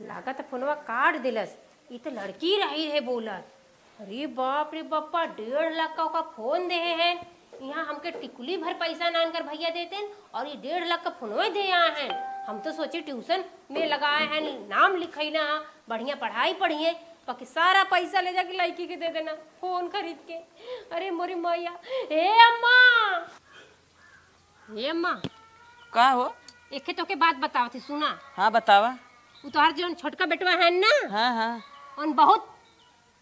लागत फोनवा काट दिलस। ई त लड़की रही है बोलत। अरे बाप रे बप्पा, डेढ़ लाख का ओका फोन देहे हैं। यहाँ हमके टिकुली भर पैसा ना इनकर भैया देतेन और ये डेढ़ लाख का फोनवे दे आए हैं। हम तो सोची ट्यूशन में लगाए हैं, नाम लिखैला, बढ़िया पढ़ाई पढ़िए, बाकी सारा पैसा ले जाके लड़की के दे देना फोन खरीद के। अरे मोरी मैया, हे अम्मा, हे अम्मा। का हो? एके तोके बात बतावत ही, सुना। हाँ, बतावा। उ तोहार जौन छोटका बेटवा है ना, हाँ, हाँ। उन बहुत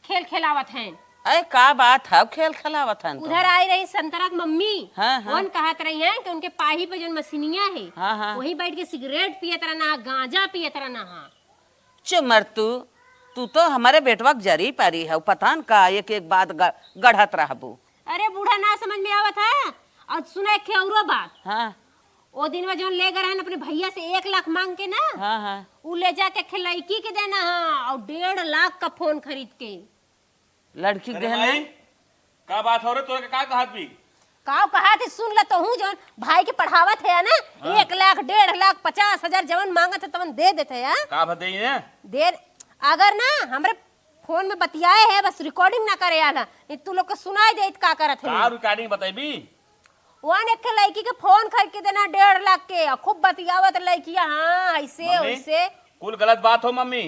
खेल खेलावत हैं। अरे, का बात है, खेल खेलावत हैं तो? उधर आई रही संतरा के मम्मी, हाँ, हाँ। उन कहत रही हैं कि उनके पाही पे जौन मशीनिया है, हाँ, हाँ। वही बैठ के सिगरेट पियत रहना, गांजा पियत रहना। हाँ। चुमर तू, तू तो हमरे बेटवा के जरी परी है, पता न का एक एक बात ग-, गढ़त रहबू। अरे बूढ़ा, ना समझ में आवत है। और सुना एक ठे औरो बात। हाँ। ओ दिन में जौन ले गए रहन अपने भैया से एक लाख मांग के ना, हाँ, हाँ। उ ले जाके एक लड़की के देना है और डेढ़ लाख का फोन खरीद के। लड़की के अरे देना। भाई, का बात हो रे, तोरे के का कहत भी? का कहत ही, सुन ल तोहू, जौन भाई के पढ़ावत है ना, हाँ। एक लाख, डेढ़ लाख, पचास हजार जवन मांगत है तवन दे देत है, हाँ? का भर देई ने? दे, अगर ना हमरे फोन में बतियाए है, बस रिकॉर्डिंग ना करे आला, नहीं तू लोग के सुनाई देत का करत है। का रिकॉर्डिंग बताइबी? वन एक ठे लड़की के फोन खरीद के देना डेढ़ लाख के, आ खूब बतियावत लड़किया, हाँ, ऐसे, मम्मी, वैसे। कुल गलत बात हो मम्मी।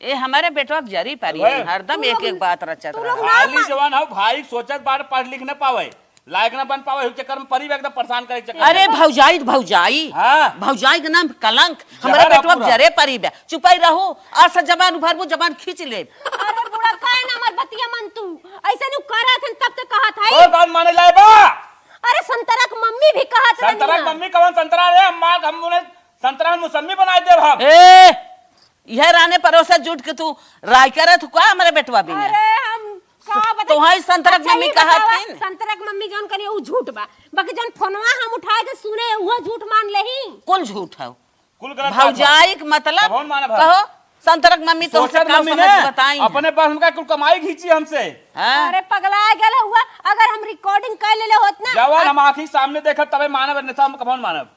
ए, हमरे बेटवा के जरी परी ओए। है, हरदम तू एक लोग, एक बात रचत तू रहा। लोग ना खाली मान- जवान हो, भाई सोचत बार पढ़ लिख न पावे, लायक न बन पावे, उ चक्कर में परी एकदम परेशान करे चक्कर अरे में। भौजाई, भौजाई। हाँ। भौजाई के नाम कलंक, जहर हमरे है बेटवा के पूरा। जरे परी बा। चुपाई रहू, आज से जबान उभरबू, जबान खींच लेब। अरे बूढ़ा, काहे ना हमार बतिया मन तू? ऐसे नु करत हन तब तो कहत है। तो कौन माने लाए बा? अरे संतरा के मम्मी भी कहत रहनी संतरा के है। मम्मी कवन संतरा रे? हम मार, हम उन्हें संतरा में मौसमी बनाए देब हम। ए, यह राने परोसे जुट के तू राय करत हु का हमरे बेटवा बिना? अरे हम का स-, बताई? तोहाई संतरा के अच्छा, मम्मी ई कहत बतावा, हन। संतरा के मम्मी जौन करी उ झूठ बा, बाकी जौन फोनवा हम उठाए के सुने उहो झूठ मान लेही। कुल झूठ है। कुल गलत बात है। भौजाई के मतलब कौन मानब हम? कहो, संतरा के मम्मी तोहसे सोचत का मम्मी समझ ने बताई है? अपने पास उनका कुल कमाई खींची हमसे। हाँ। अरे पगला गेल हुआ, अगर हम रिकॉर्डिंग कर लेले होत ना, जवन हम आँखी सामने देखब तबे मानब, अन्यथा हम कौन मानब?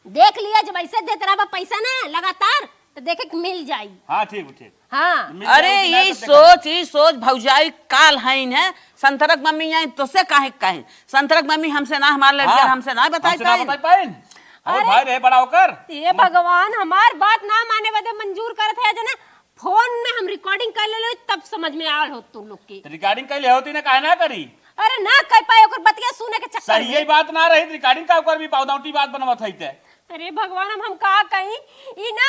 देख लिया, जब ऐसे देत रहबा पैसा ना लगातार, तो देखे के मिल जाई। हाँ, ठीक, ठीक। हाँ। मिल अरे, जाई, तो यही मिल जाई, तो सोच, यही सोच भौजाई काल हईन है। संतरक मम्मी आई, तोसे काहे कहे? संतरक मम्मी हमसे ना, हमार लड़किया हाँ, हमसे ना बताई हमसे ना पाइन। बताई पाइन। और अरे, भाई रहे बड़ा होकर। ये भगवान, हमार बात ना माने बदे मंजूर करत है, जना फोन में हम रिकॉर्डिंग कर ले, तब समझ में आल हो तुम लोग के। तो रिकॉर्डिंग कर ले होती ना, काहे ना करी? अरे ना कर पाए, ओकर बतिया सुने के चक्कर सही में। यही बात ना रही, रिकॉर्डिंग का ओकर भी पावदावटी बात बनवत है ते। अरे भगवान, हम, हम का कही, ई ना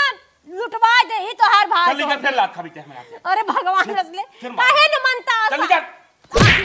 लुटवा दे, ई तोहार भाई चल निकल, तो। फिर लात खाबी ते हमें आके। अरे भगवान, फिर, रसले, फिर मार। काहे न मनता चल आसा? निकल।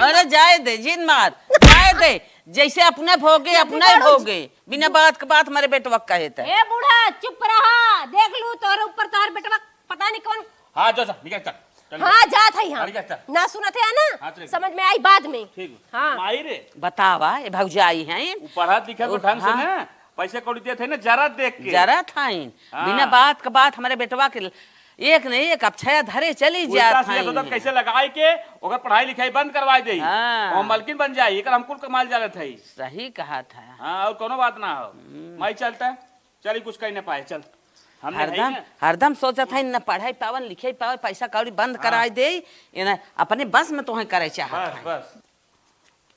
अरे जाए दे, जिन मार, जाए दे, जैसे अपने भोगे, जल्दी अपने करो। भोगे, बिना बात के बात हमारे बेटवा कहे ते। ए बूढ़ा, चुप रहा, देख लू तोरे ऊपर तोहर बेटवा पता नहीं कौन। हाँ, जो जा, निकल, चल, चल, हाँ, निकल। जात है यहाँ। हाँ, निकल, चल। ना सुनत है ना, हाँ, चल। समझ में आई बाद में। ठीक। हाँ। माई रे। बतावा, ये भौजाई हैं। उ पढ़त लिखत ओ, ढंग से हाँ। ना, पैसे कौड़ी देत है ना, जरा देख के। जरा थाइन। हाँ। बिना बात के बात हमारे बेटवा के एक न एक अक्षया धरे चली उल्टा जात सीधा हैं। सोचत कैसे लगाई के ओकर पढ़ाई लिखाई बंद करवाई देई। हाँ। और मलकिन बन जाई, एकर हम कुल कमाल जानत हई। सही कहत है। हाँ, और कोनो बात ना हो। हम्म। माई चलता, चली कुछ कही ना पाए, चल। हमने है ही हरदम, ना। हरदम सोचत है न पढ़ाई पावन, लिखाई पावे, पैसा कौड़ी बंद हाँ। कराई देई, ये ना अपने बस में तोहे करे चाहत बस, है। बस।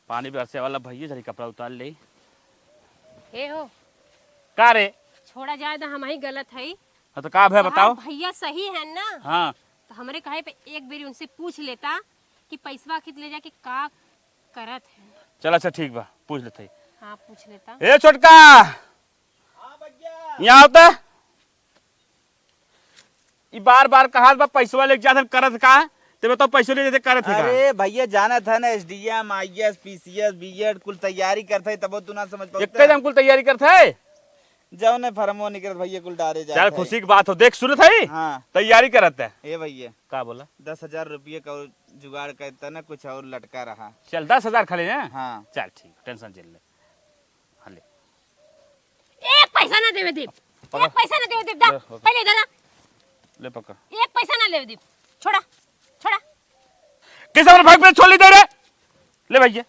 पानी बरसे वाला भैया, जरी कपड़ा उतार ले। हे हो। का रे? छोड़ा जाए दा, हम ही गलत हई। हाँ, तो का भे तोहार बताओ? भैया सही है ना? हाँ। तो हमरे कहे पे एक बेरी उनसे पूछ लेता कि पैसवा खींच ले जाके का करत है। चल, अच्छा, ठीक बा, पूछ लेते ही। हाँ, पूछ लेता। ए छोटका, हाँ भैया। यहाँ आवता। ई बार बार कहात बा पैसवा लेके जात हन, करत का? ते बताओ, पैसवा ले जाते करत है का? अरे भैया, जानत है ना, एसडीएम, आईएएस, पीसीएस, बीएड, कुल तैयारी करत है, तबो तू ना समझ पावत एक है। दम कुल तैयारी करत है। जौने फरमो निकलत भैया, कुल डारे जात चल, है। खुशी की बात हो, देख सुनत है। हाँ। तैयारी करत है। ए भैया। का बोला? दस हजार रुपये का और जुगाड़ करता ना, कुछ और लटका रहा। चल, दस हजार खाली ना? हाँ। चल, ठीक, टेंशन झेल ले। हाँ, ले। एक पैसा ना देवे देब। पकड़। एक पैसा ना देवे देब, दा। ले, पकड़। पहले इधर आ। ले, पकड़। एक पैसा ना लेवे देब। छोड़ा, छोड़ा। कैसे अपने भाई पे छोड़ ली दे रे? ले भैया।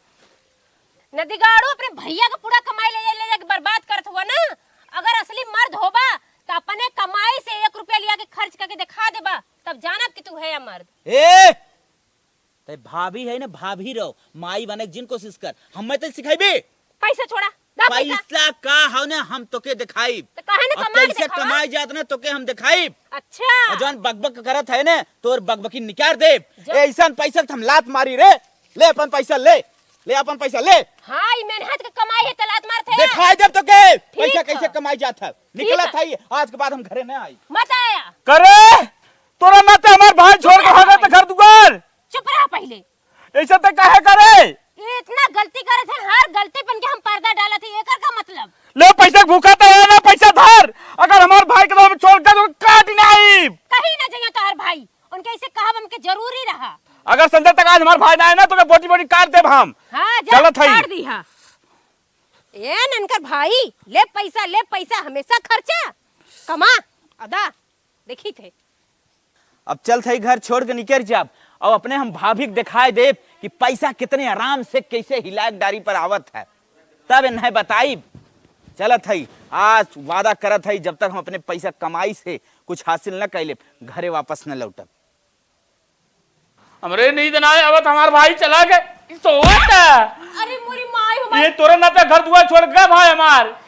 नदीगाड़ू अपने भैया का पूरा कमाई ले जा, ले जाके बर्बाद करत हुआ ना। अगर असली मर्द होबा, तो अपने कमाई से एक रुपया लिया के खर्च करके दिखा देबा, तब जानब कि तू है या मर्द। ए! ते भाभी है ना, भाभी रहो, माई बने के जिन कोशिश कर, हमें तो सिखाइबे। पैसा छोड़ा, दा पैसा। पैसा का हौ ने हम तोके देखाइब। तो काहे ने और कमा के कैसे देखावा? कमाई जात ना तोके हम देखाइब। अच्छा। और जौन बकबक करत है ने तोर बकबकी निकाल देब। जा। ऐसन पैसा तो हम लात मारी रे। ले अपन पैसा ले। ले अपन पैसा ले। हाँ, ई मेहनत के कमाई है, तलात मारत है। देखाई देब तोके ठीक पैसा है। कैसे कमाई जात है। ठीक निकलत है। है, आज के बाद हम घरे ना आई। मत आया। करे, तोरा ना ते हमार भाई छोड़ के भागत घर दुआर। चुप रहा पहले। ऐसे ते काहे करे? ये इतना गलती करत है, हर गलती पन के हम पर्दा डालत है, एकर का मतलब? ले पैसा भूखा तो है ना, पैसा धर। अगर हमार भाई के तो हम छोड़ के तो काट नहीं। कहीं ना जाइए तोहर भाई, उनके ऐसे कहब हमके जरूरी रहा। अगर संजय तक आज हमार भाई ना आए ना तो मैं बोटी बोटी काट देब हम। हाँ, जा, चलत हई। काट दी, हाँ। ए ननकर भाई, ले पैसा, ले पैसा, हमेशा खर्चा। कमा, अदा, देखी थे। अब चलत हई घर छोड़ के निकर जाब, और अपने हम भाभी के देखाए देब कि पैसा कितने आराम से कैसे हिलाए डारी पर आवत है, तब इन्हें बताइब। चलत हई, आज वादा करत हई, जब तक हम अपने पैसा कमाई से कुछ हासिल न कैले, घरे वापस न लौटब। हमरे नींद ना आवत, हमार भाई चला गए, सोवत है। अरे मोरी माई हो ये माई। तोरे नाते घर दुआर छोड़ गए भाई हमार।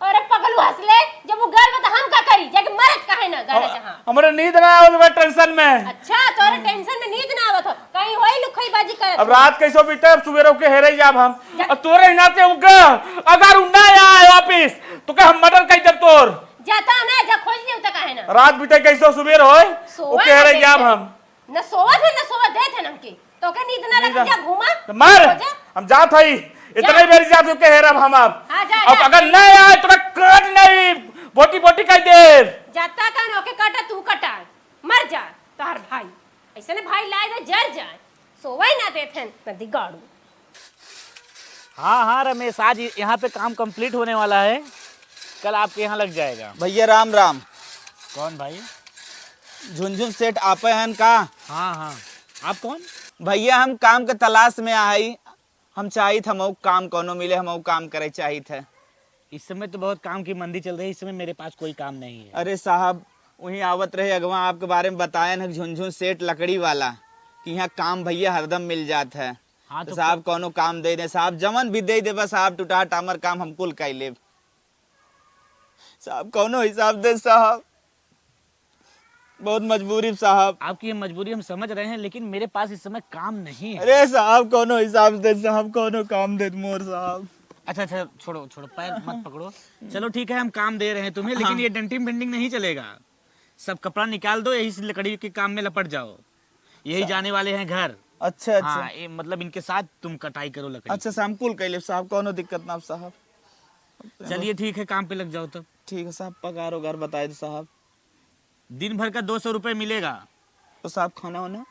अरे पगलू हंस ले, जब वो गए बा तो हम का करी? जाके मरत काहे ना गाना जहाँ। हमरे नींद ना आवत बा टेंशन में। अच्छा, तोरे टेंशन में नींद ना आवत हो, कहीं होई लुखई बाजी करत अब हो। रात कैसो बीते, अब सुबेरे ओके हेरे जाब हम। जा। अब तोरे ही नाते ओके, अगर उ ना आए वापिस, तो का हम मर्डर कर देब तोर। जाता ना, जा खोज लियो तो काहे ना। रात बीते कैसो सुबेर होए, सोवा ओके ना हेरे जाब हम। न सोवत है, न सोवत देत है हमके। तोके नींद ना नींद लगे, जा घूमा। तो मार, हो जा। हम जात हई। इतना जा। ही बेर जात होके हेरब हम अब। हाँ, जा, अब जा। अगर नहीं आए तो मैं काट नहीं, बोटी बोटी कर दे। जाता का नोके काटा, तू कटा। मर जा, तोहर भाई। ऐसे ने भाई लाए दे, जर जाए। सोवई ना देत हैं, न दिगाड़ू। हाँ, हाँ, रमेश, आज य-, यहाँ पे काम complete होने वाला है, कल आपके यहाँ लग जाएगा। भैया, राम राम। कौन भाई? झुनझुन सेठ आपे हन का? हाँ, हाँ। आप कौन? भैया, हम काम के तलाश में आई। हम चाहित, हमऊ काम कौनो मिले, हमऊ काम करे चाहित है। इस समय तो बहुत काम की मंदी चल रही है, इस समय मेरे पास कोई काम नहीं है। अरे साहब, वहीं आवत रहे अगवा, आपके बारे में बतायन है झुनझुन सेठ लकड़ी वाला, कि यहाँ काम भैया हरदम मिल जात है। हाँ, तो तो साहब, कौनो काम दे दे साहब, जवन भी दे दे बस साहब, टुटा टामर काम हम कुल कर लेब। साहब, कौनो हिसाब दे साहब, बहुत मजबूरी साहब। आपकी ये मजबूरी हम समझ रहे हैं, लेकिन मेरे पास इस समय काम नहीं है। अरे साहब, कौनो हिसाब दे साहब, कौनो काम दे मोर साहब। अच्छा, अच्छा, छोड़ो, छोड़ो, पैर मत पकड़ो। चलो ठीक है, हम काम दे रहे हैं तुम्हें, लेकिन हाँ। ये डंटिंग बेंडिंग नहीं चलेगा। सब कपड़ा निकाल दो, यही से लकड़ी के काम में लपट जाओ। यही सा- जाने वाले हैं घर। अच्छा, अच्छा। हाँ, ये मतलब इनके साथ तुम कटाई करो लकड़ी अच्छा, की। साहब, हम कुल कर लेब साहब, कौनो दिक्कत ना साहब। चलिए ठीक है, काम पे लग जाओ तब। ठीक है साहब, पगार वगार बताए दो साहब। दिन भर का दो सौ रुपये मिलेगा। तो साहब, खाना वाना?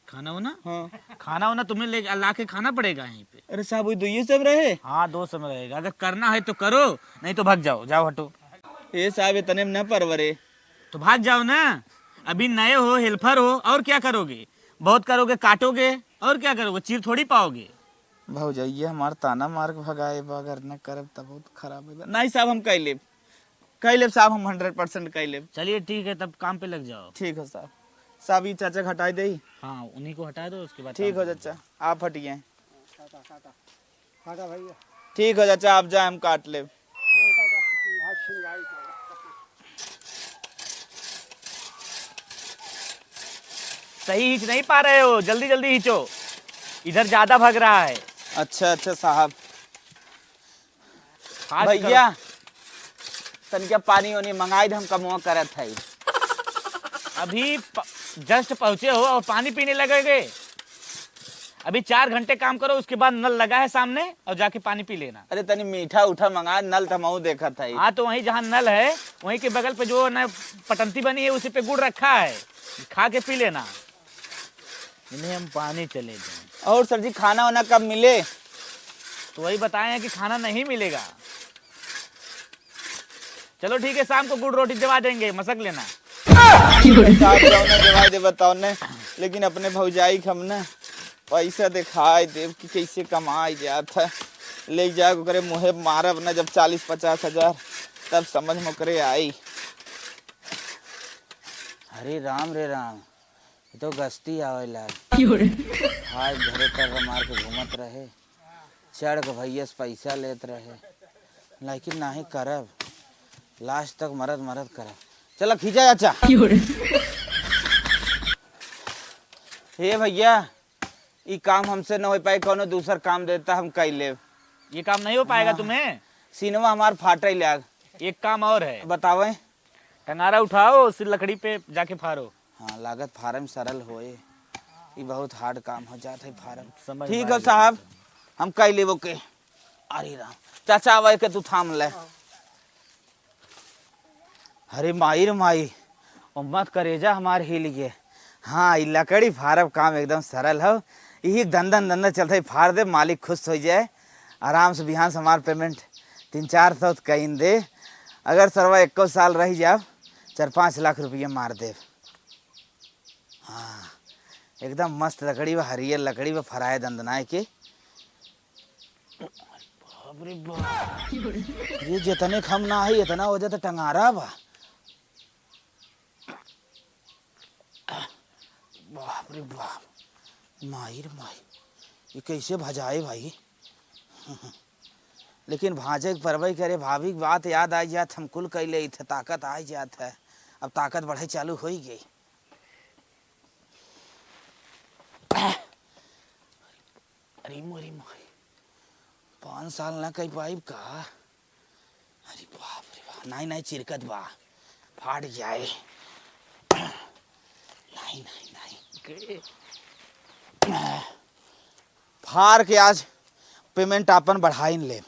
खाना वाना? हाँ। खाना वाना तुम्हें ले, ला के खाना पड़ेगा यहीं पे। अरे साहब, वही दो ये सब रहे? हाँ, दो समय रहेगा। अगर करना है तो करो, नहीं तो भाग जाओ, जाओ हटो। ए साहब, इतने में न परवरे। तो भाग जाओ ना, अभी नए हो, हेल्पर हो, और क्या करोगे? बहुत करोगे, काटोगे, और क्या करोगे? चीर थोड़ी पाओगे। भौजैया हमार ताना मार के भगाए बा, अगर न करब त बहुत खराब होई बा। नहीं साहब, हम कई लेब, कई लेब साहब, हम हंड्रेड परसेंट कई लेब। चलिए ठीक है, तब काम पे लग जाओ। ठीक है साहब। साहब, ये चाचा के हटाई देई? हाँ, उन्हीं को हटा दो, उसके बाद ठीक काम हो पे लग चाचा, जाओ। आप हटिए। काटा, काटा। काटा भैया। ठीक हो चाचा, आप जाए, हम काट लेब। सही खींच नहीं पा रहे हो, जल्दी जल्दी खींचो, इधर ज्यादा भग रहा है। अच्छा, अच्छा साहब। फास्ट करो। भैया, तनिका पानी ओनी मंगाई दे, हम कमवा करत हई। अभी प-, just पहुँचे हो और पानी पीने लगोगे? अभी चार घंटे काम करो, उसके बाद नल लगा है सामने और जाके पानी पी लेना। अरे, तनी मीठा उठा मंगा, नल त हमहू देखत हई। हाँ, तो वहीं जहाँ नल है, वहीं के बगल पे जो ना पटंती बनी है, उसी पे गुड़ रखा है, खा के पी लेना। इन्हें हम पानी चले दें। और सर जी, खाना वाना कब मिले? तो वही बताए हैं कि खाना नहीं मिलेगा। चलो ठीक है, शाम को गुड़ रोटी देवा देंगे, मसक लेना। साहब, जौने देवा दे बताओ ने, लेकिन अपने भौजाई के हम ना पैसा दिखाई देब कि कैसे कमाई जात है। ले जाके ओकरे मुँहे मारब ना जब चालीस पचास हजार, तब समझ में ओकरे आई। हरे राम रे राम, ये तो गश्ती आवेला। क्यों रे? आज घरे पर मार के घूमत रहे। चढ़ के भैया से पैसा लेत रहे, लेकिन नाही करब, लास्ट तक मरद मरद करब। चला खींचा चाचा। हे भैया, ई काम हमसे न हो पाई, कौनो दूसर काम देता हम कई लेब। ये काम नहीं हो पाएगा हाँ। तुम्हें। सीनवा हमार फाटे लाग। एक काम और है। बतावे। टंगारा उठाओ, उसी लकड़ी पे जाके फारो। हाँ, लागत फारम सरल होए। ई बहुत हार्ड काम हो जात है फारम। समझ ठीक में हो आ गया। साहब, हम कई लेबो के। अरे राम, चाचा आवे के तू थाम ले। अरे माई रे माई, उम्मत करेजा हमार हिल गए। हाँ, ई लकड़ी फारब काम एकदम सरल हो। यही दंदन दंदन चलते फाड़ दे, मालिक खुश हो जाए। आराम से बिहान से हमार पेमेंट तीन चार सौ त कइन दे। अगर सरवा एको साल रह जाब, चार पाँच लाख रुपया मार देब। हाँ, एकदम मस्त लकड़ी बा, हरियर लकड़ी बा, फराए दंदनाए के। बाप रे बाप, ये जितने खम ना है, इतना वजह तो टंगारा बा। बाप रे बाप, माई रे माई, ये कैसे भजाए भाई? लेकिन भाजे के परबई करे, भाभी के बात याद आ जात, हम कुल कैले थे, ताकत आ जात है। अब ताकत बढ़े चालू हो ही गई। अरे मोरी माई, पाँच साल ना कई पाइब का? अरे बाप रे बाप, नाई नाई चिरकत बा, फाट जाए। नाई नाई नाई। फार के आज पेमेंट आपन बढ़ाइन ले।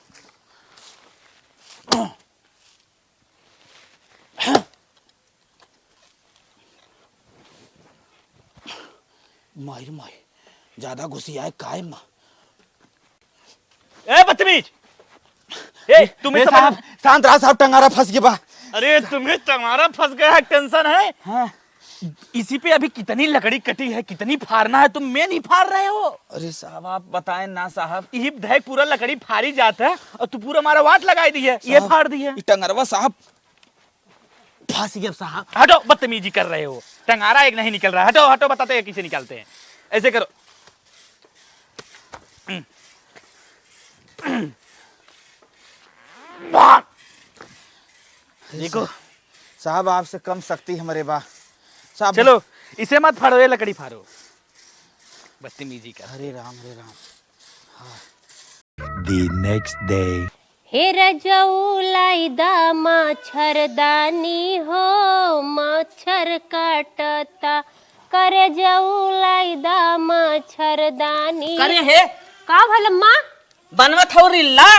माई रे माई, ज्यादा घुसियाए काय माँ। ए बदतमीज, ए तुम्हें ए समझ साहब, शांत रहा साहब, टंगारा फंस गया बा। अरे तुम्हें टंगारा फंस गया है, टेंशन है? हाँ। इसी पे अभी कितनी लकड़ी कटी है, कितनी फाड़ना है, तुम में नहीं फाड़ रहे हो। अरे साहब, आप बताएं ना साहब। इही धै पूरा लकड़ी फाड़ी जात है और तू पूरा हमारा वाट लगाई दी है, ये साहब, फाड़ दी है। ई टंगरवा साहब फंस गया साहब। हटो, बदतमीजी कर रहे हो, टंगारा एक नहीं निकल रहा। हटो हटो, बताते हैं कैसे निकालते हैं। ऐसे करो। देखो। साहब, आपसे कम शक्ति हमरे बा। साहब चलो, इसे मत फाड़ो, ये लकड़ी फाड़ो। बदतमीजी कर। हरे राम, हरे राम। हाँ। The next day. हे रजऊ लाई दा मच्छरदानी हो, मच्छर काटता। करे जऊ लाई दा मच्छरदानी। करे हे? का भल अम्मा? बनवत हौ रिल्ला।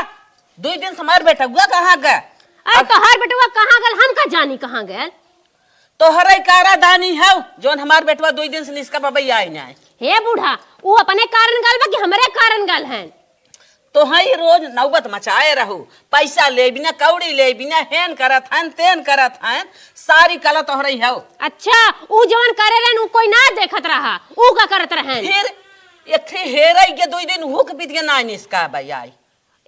दुई दिन से हमार बेटउआ कहाँ गए? अरे अब तोहार बेटवा कहाँ गल, हम का जानी कहाँ गल? तोहरे कारा दानी हौ, जौन हमार बेटवा दुई दिन से निस्का बबई आए ना। हे बूढ़ा, ऊ अपने कारण गल बा कि हमरे कारण गल हैं? तोहई रोज नौबत मचाए रहू, पैसा लेबी ना, कौड़ी लेबी ना, हेन करत हन, तेन करत हन, सारी कला तोहरई हौ। अच्छा, ऊ जवन करे रहन, ऊ कोई ना देखत रहा, ऊ का करत रहन? फिर एक ठे हेरई के दुई दिन हुक बीत के ना निस्का बई आई।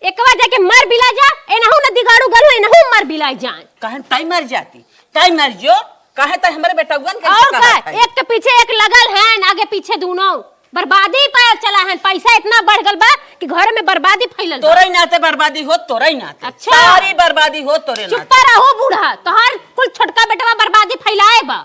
एकवा जाके मर बिला जा, एनहू न दिगाड़ू गलू, एनहू मर बिला जाए। काहे तई मर जाती, तई मर जो, काहे तई हमरे बेटउअन के और का? एक के पीछे एक लगल हैं, आगे पीछे दूनों। बर्बादी पे चला है, पैसा इतना बढ़ गल बा कि घर में बर्बादी फैलल बा। तोरे ही नाते बर्बादी हो, तोरे ही नाते। अच्छा। सारी बर्बादी हो तोरे नाते। चुप्पा रहो बूढ़ा, तोहार कुल छोटका बेटवा बर्बादी फैलाए बा।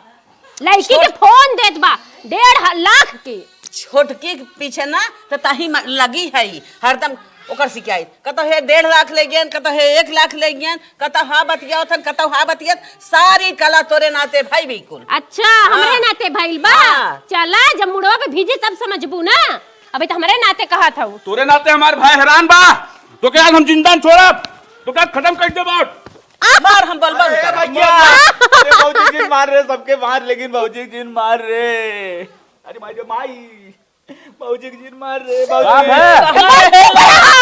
लड़की के छोट- फोन देत बा डेढ़ लाख के। छोटकी के पीछे ना त ताही म-, लगी है, हरदम ओकर शिकायत। कतौ हे डेढ़ लाख ले गयन, कतौ हे एक लाख ले गयन, कतौ हा बतियावत हन, कतौ हा बतियात, सारी कला तोरे नाते भई बिल्कुल। अच्छा, हाँ। हमरे नाते भइल बा? हाँ। चला, जब मुड़वा पे भीजी तब समझबू ना। अबे त हमरे नाते कहत हऊ। तोरे नाते हमार भाई हैरान बा। तोके आज हम जिंदा न छोड़ब। तोके आज खतम कर देब। मार हम बलबल अरे करब। भैया, अरे भौजी जिन मार रे, सबके मार, लेकिन भौजी जिन मार रे। अरे माई रे माई। भौजी के जिन मार रे, बाप भौजी। है। कहाँ है?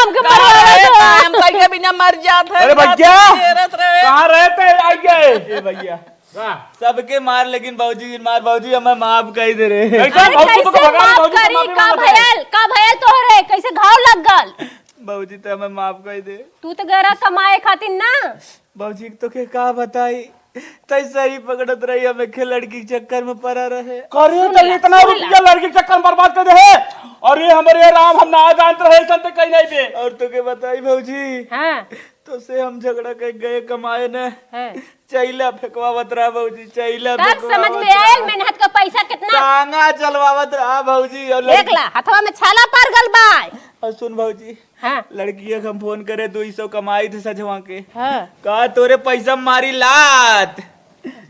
हमके कहाँ मरवा है? दो। काम करके बिना मर जात है, अरे भैया, रात में रहे। कहाँ रहते हैं? आइए। ए भैया, वाह। सबके मार, लेकिन भौजी जिन मार, भौजी हमें माफ कर दे रे। कैसे? अरे भौजी को तो कैसे भगा दे, माफ भौजी से करी? माफी का मांगो। भयल? का भयल तोहरे? कैसे घाव लग गल? भौजी तो हमें माफ कर दे। तू तो गरा कमाए खातिर ना। भौजी तो के का बताई? तै सही पकड़त रही, हम एक लड़की के चक्कर में पड़ा रहे। करे सुन तो ला, इतना सुन ला। रुपया लड़की के चक्कर में बर्बाद कर दे है। अरे हमरे राम, हम ना जानत रहे, ऐसन तो कहीं नहीं बे। और तो के बताई भौजी, हाँ। तो से हम झगड़ा कर गए कमाए ने। हाँ। चैला फेंकवावत रहा भौजी, चैला तब समझ में आयल मेहनत का पैसा कितना। टांगा चलवावत रहा भौजी। और देख ला, हथवा में छाला पड़ गल बा। और सुन भौजी, हाँ। लड़किया के हम फोन करे, दो सौ कमाई थे सजवा के। हाँ। का तोरे पैसा मारी लात?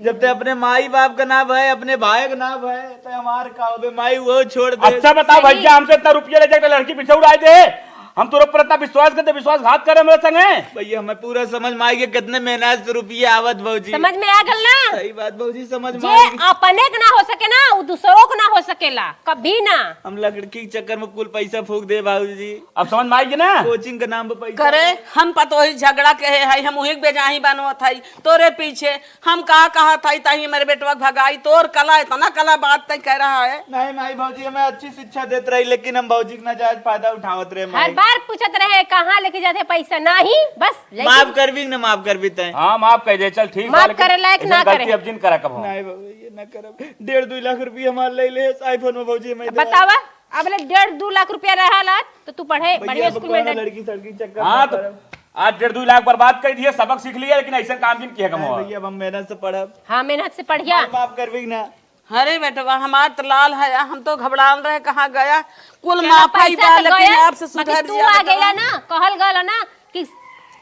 जब ते अपने माई बाप का ना भय, अपने भाई का ना भय, तो हमार का होबे? माई वो छोड़ दे। अच्छा बताओ सही। भैया, हमसे इतना रुपया ले जाके लड़की पीछे उड़ाई दे। हम तोरे ऊपर इतना विश्वास करते, विश्वासघात करे मेरे संगे। भैया, हमें पूरा समझ में आई कि कितने मेहनत से रुपया आवत भौजी। समझ में आ गल ना? सही बात भौजी, समझ में जे आई। अपने के ना हो सके ना, वो दूसरों को ना हो सकेला, कभी ना। हम लड़की के चक्कर में कुल पैसा फूक दे भौजी। अब समझ में आई कि ना? कोचिंग के नाम पे पैसा। करे, हम पतोही झगड़ा कहे है, हम उही के बेजाही बनवत है तोरे पीछे। हम का कहत हई, तही हमरे बेटवा के भगाई, तोर कला, इतना कला बात तय कह रहा है। नहीं माई, भौजी हमें अच्छी शिक्षा देत रही, लेकिन हम भौजी के नाजायज फायदा उठावत रहे हर माई। बार पूछत रहे, "कहाँ लेके जाते पैसा?" नहीं, बस लेके माफ करबी न, माफ करबी तय। हाँ, माफ कर दे, चल ठीक बा, माफ लेकिन करे लायक ऐसन ना गलती करे। अब जिन करा कबो। नहीं बाबू, ये ना करब। डेढ़ दो लाख रुपया हमार ले ले, iPhone में भौजी हमें दे। बतावा, अब ले डेढ़ दो लाख रुपया रहल आज, तो तू पढ़े भैया, बढ़िया अब स्कूल में कौनो डर- लड़की सड़की चक्कर हाँ, में तो पड़ब। आज डेढ़ दो लाख बर्बाद कर दिए, सबक सीख लिया, लेकिन ऐसा काम जिन किया नहीं कमाओ। भैया, अब हम मेहनत से पढ़ब। हाँ, मेहनत से पढ़िया। माई, माफ करबी ना। अरे बेटवा, हमार तो लाल है, हम तो घबरान रहे, कहाँ गया? कुल चला, माफ ही पैसा बा, तो लेकिन गया, आपसे बाकी सुधर तू जिया आ बेटवा। गया ना, कहल गल ना कि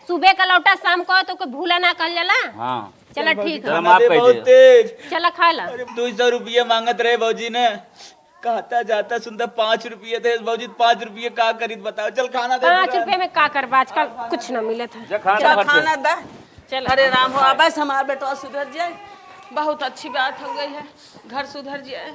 सुबह का लौटा शाम को, तो कोई भूला ना कहल जाला। हाँ। चला, चल भौजी, ठीक है। चला, खाना माफ दे, कर बहुत दिया। तेज। चला, खा ला। अरे, दो सौ रुपया मांगत रहे भौजी ने, कहता जाता सुनता पाँच रुपये थे भौजी, पाँच रुपये का करीत बताओ। चल खाना दे पाँच पूरा। रुपये में का करबा, आजकल कुछ ना मिलत है। जा खाना चल, खा। खाना दा। चल। अरे राम हो, बस हमार बेटवा सुधर जाए, बहुत अच्छी बात हो गई है, घर सुधर जाए।